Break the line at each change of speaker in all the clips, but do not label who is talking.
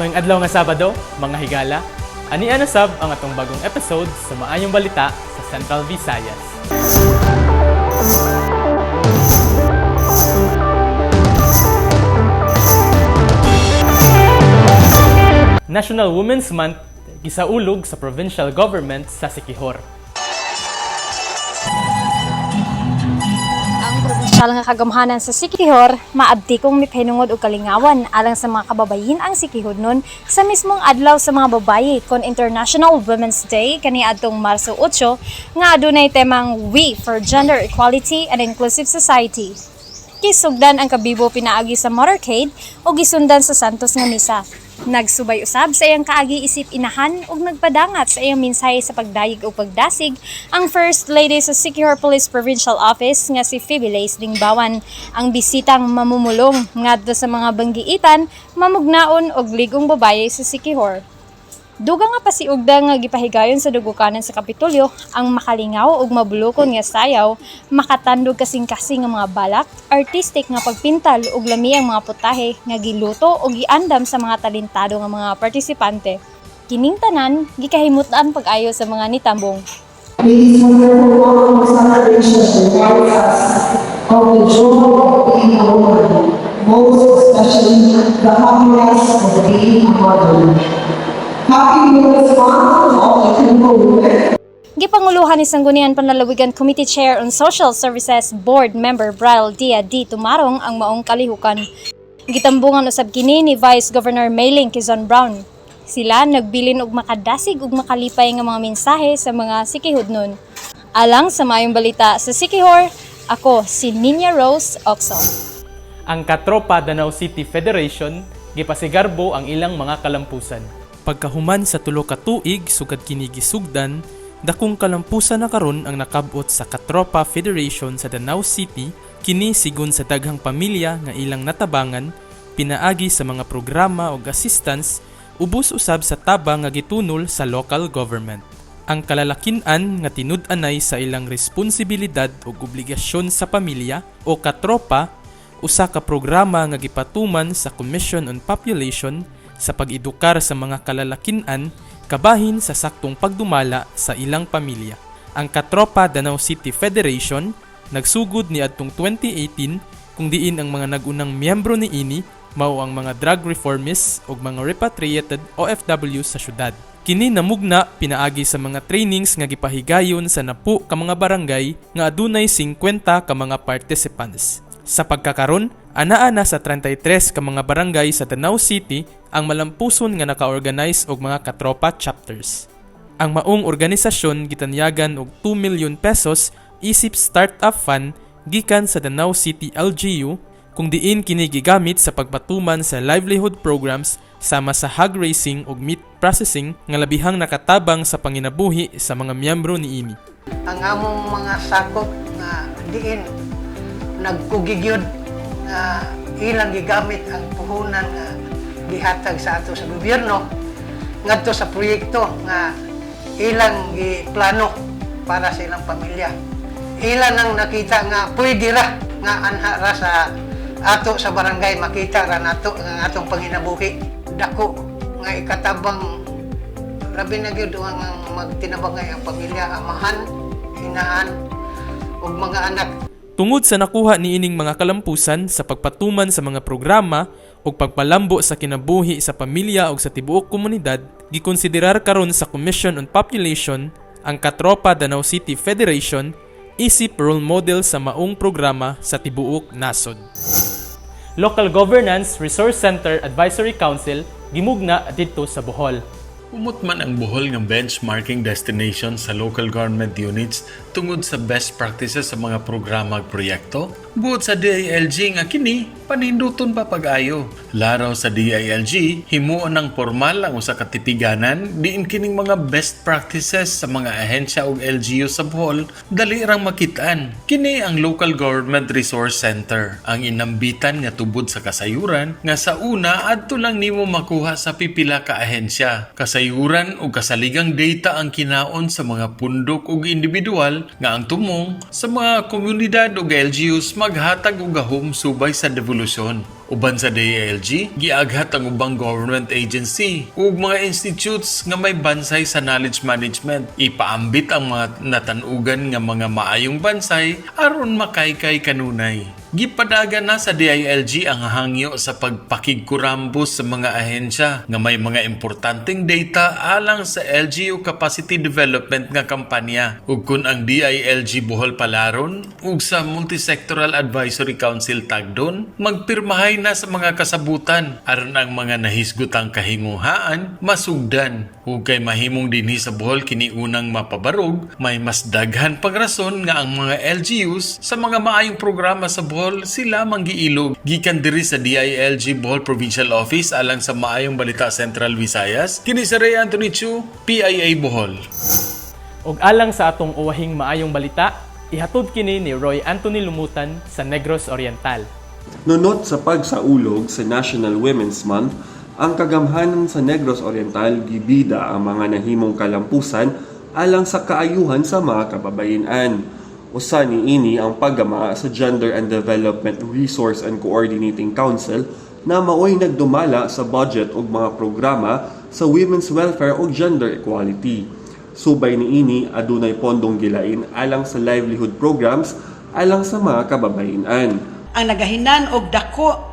Maayong adlaw nga Sabado, mga higala. Ani na sab ang atong bagong episode sa Maayong Balita sa Central Visayas. National Women's Month gisaulog sa provincial government sa Siquijor.
Ang probinsyal nga kagamhanan sa Siquijor, maabti kong mipahinungod og kalingawan alang sa mga kababayin ang Siquijornon sa mismong adlaw sa mga babayi kon International Women's Day kaniadtong Marso 8 nga adunay temang We for Gender Equality and Inclusive Society. Kisugdan ang kabibo pinaagi sa motorcade o gisundan sa Santos nga misa. Nagsubay usab sa iyang kaagi isip inahan ug nagpadangat sa iyang mensahe sa pagdayeg ug pagdasig ang First Lady sa Siquijor Police Provincial Office nga si Phoebe Lace Dingbawan. Ang bisitang mamumulong ngadto sa mga banggiitan, mamugnaon og ligong babaye sa Siquijor. Dugang nga pasiugda nga gipahigayon sa dugukanan sa Kapitolyo ang makalingaw ug mabulukon nga sayaw, makatandog kasing-kasing nga mga balak, artistic nga pagpintal ug lami ang mga putahe nga giluto ug giandam sa mga talentado nga mga partisipante. Kining tanan gikahimutan pag-ayo sa mga nitambong.
May this wonderful welcome celebration reminds us of the joy of being a woman, most especially the happiness of being a mother. Happy Women's Month to all the beautiful women.
Gipanguluhan ni Sangguniang Panlalawigan Committee Chair on Social Services Board Member Bral Dia D. Tumarong ang maong kalihukan. Gitambungan usab kini ni Vice Governor Mayling Quezon Brown. Sila nagbilin og makadasig ug makalipay nga mga mensahe sa mga Siquijornon. Alang sa Maayong Balita sa Siquijor, ako si Ninya Rose Oxo.
Ang Katropa Danao City Federation gipasigarbo ang ilang mga kalampusan. Pagkahuman sa 3 ka tuig sugad kini gisugdan, dakong kalampusan na karon ang nakabot sa Katropa Federation sa Danao City, kini sigon sa daghang pamilya nga ilang natabangan pinaagi sa mga programa ug assistance ubos usab sa tabang nga gitunol sa local government. Ang kalalakinan nga tinud-anay sa ilang responsibilidad ug obligasyon sa pamilya o katropa, usa ka programa nga gipatuman sa Commission on Population sa pag-edukar sa mga kalalakinan kabahin sa saktong pagdumala sa ilang pamilya. Ang Katropa Danao City Federation nagsugod ni adtong 2018 kung diin ang mga nagunang miyembro niini mao ang mga drug reformists ug mga repatriated OFW sa syudad. Kini namugna pinaagi sa mga trainings nga gipahigayon sa 10 ka mga barangay nga adunay 50 ka mga participants. Sa pagkakaron, anaa na sa 33 ka mga barangay sa Danao City ang malampuson nga naka-organize og mga katropa chapters. Ang maong organisasyon gitanyagan og 2 million pesos isip startup fund gikan sa Danao City LGU kung diin kini gigamit sa pagpatuman sa livelihood programs sama sa hog raising ug meat processing nga labihang nakatabang sa panginabuhi sa mga miyembro niini.
Ang among mga sakop nga diin nagkugigyod nga ilang gigamit ang puhunan nga gihatag sa ato sa gobyerno ngadto sa proyekto nga ilang giplano para sa ilang pamilya. Ilan ang nakita nga pwede ra nga anha ra sa ato sa barangay, makita ra nato ang atong panginabuhi. Dako nga ikatabang, labi na gyud ang magtinabangay ang pamilya, amahan, inahan ug mga anak.
Tungod sa nakuha niining mga kalampusan sa pagpatuman sa mga programa ug pagpalambo sa kinabuhi sa pamilya ug sa tibuok komunidad, gikonsiderar karon sa Commission on Population ang Katropa Danao City Federation isip role model sa maong programa sa tibuok nasod. Local Governance Resource Center Advisory Council gimugna didto sa Bohol.
Umot man ang Bohol nga benchmarking destination sa local government units tungod sa best practices sa mga programa ug proyekto. Buot sa DILG nga kini paninduton pa pag-ayo. Laraw sa DILG, himuon ng formal ang usa ka tipiganan diin kining mga best practices sa mga ahensya ug LGU sa Bohol dali rang makit-an. Kini ang Local Government Resource Center, ang inambitan nga tubod sa kasayuran nga sa una adto lang nimo makuha sa pipila ka ahensya. Kasayuran ug kasaligang data ang kinaon sa mga pundok ug individual nga ang tumong sa mga komunidad ug LGUs maghatag og gahom subay sa devolusyon. Uban sa DILG, giaghat ang ubang government agency ug mga institutes nga may bansay sa knowledge management. Ipaambit ang mga natanugan nga mga maayong bansay aron makaykay kanunay. Gipadagan na sa DILG ang hangyo sa pagpakigkurambos sa mga ahensya nga may mga importanteng data alang sa LGU Capacity Development nga kampanya. Ug kun ang DILG Bohol palaron ug sa Multisectoral Advisory Council tagdon, magpirmahay na sa mga kasabutan aron ang mga nahisgutang kahinguhaan masugdan. Ug kay mahimong dinhi sa Bohol kini unang mapabarog, may mas daghan pang rason nga ang mga LGUs sa mga maayong programa sa Bohol sila manggiilog. Gikan diri sa DILG Bohol Provincial Office alang sa Maayong Balita Central Visayas, kini si Ray Anthony Chu, PIA Bohol.
Ug alang sa atong uwahing maayong balita, ihatod kini ni Roy Anthony Lumutan sa Negros Oriental.
Nunot sa pagsaulog sa National Women's Month, ang kagamhanan sa Negros Oriental gibida ang mga nahimong kalampusan alang sa kaayuhan sa mga kababayen-an. Usa niini ang paggama sa Gender and Development Resource and Coordinating Council na maoy nagdumala sa budget ug mga programa sa women's welfare ug gender equality. Subay niini, adunay pondong gilain alang sa livelihood programs alang sa mga kababayen-an.
Ang nagahinan og dako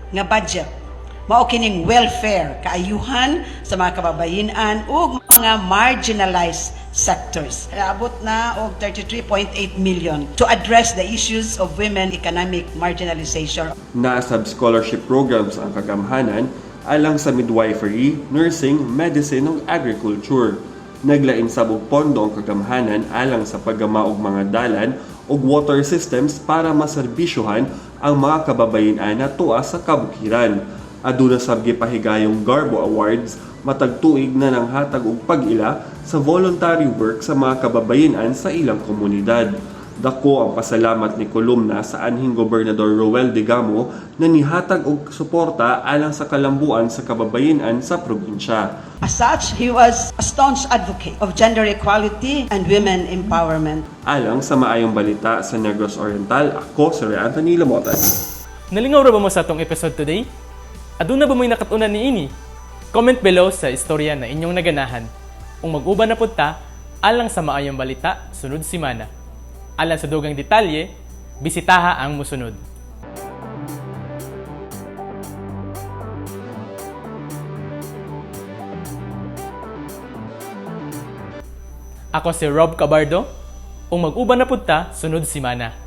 nga budget mao kining welfare, kaayuhan sa mga kababayen-an ug mga marginalized sectors. Naabot na og 33.8 million to address the issues of women economic marginalization.
Naasab scholarship programs ang kagamhanan alang sa midwifery, nursing, medicine ug agriculture. Naglain sab og pondo ang kagamhanan alang sa paggama og mga dalan ug water systems para maserbisyuhan ang mga kababayen-an na tuwa sa kabukiran. Aduna sab gipahigayong Garbo Awards matag tuig na nanghatag og pag-ila sa voluntary work sa mga kababayen-an sa ilang komunidad. Dako ang pasalamat ni Columna sa anhing Gobernador Roel Degamo na nihatag og suporta alang sa kalambuan sa kababayen-an sa probinsya.
As such, he was a staunch advocate of gender equality and women empowerment.
Alang sa Maayong Balita sa Negros Oriental, ako si Ray Anthony Lamotan.
Nalingaw ra ba mo sa atong episode today? Aduna ba mo'y nakatunan niini? Comment below sa istorya na inyong naganahan. Ug mag-uban na pud ta alang sa Maayong Balita sunod simana. Alang sa dugang detalye, bisitaha ang musunod. Ako si Rob Cabardo, ug mag-uban na pud ta sunod simana.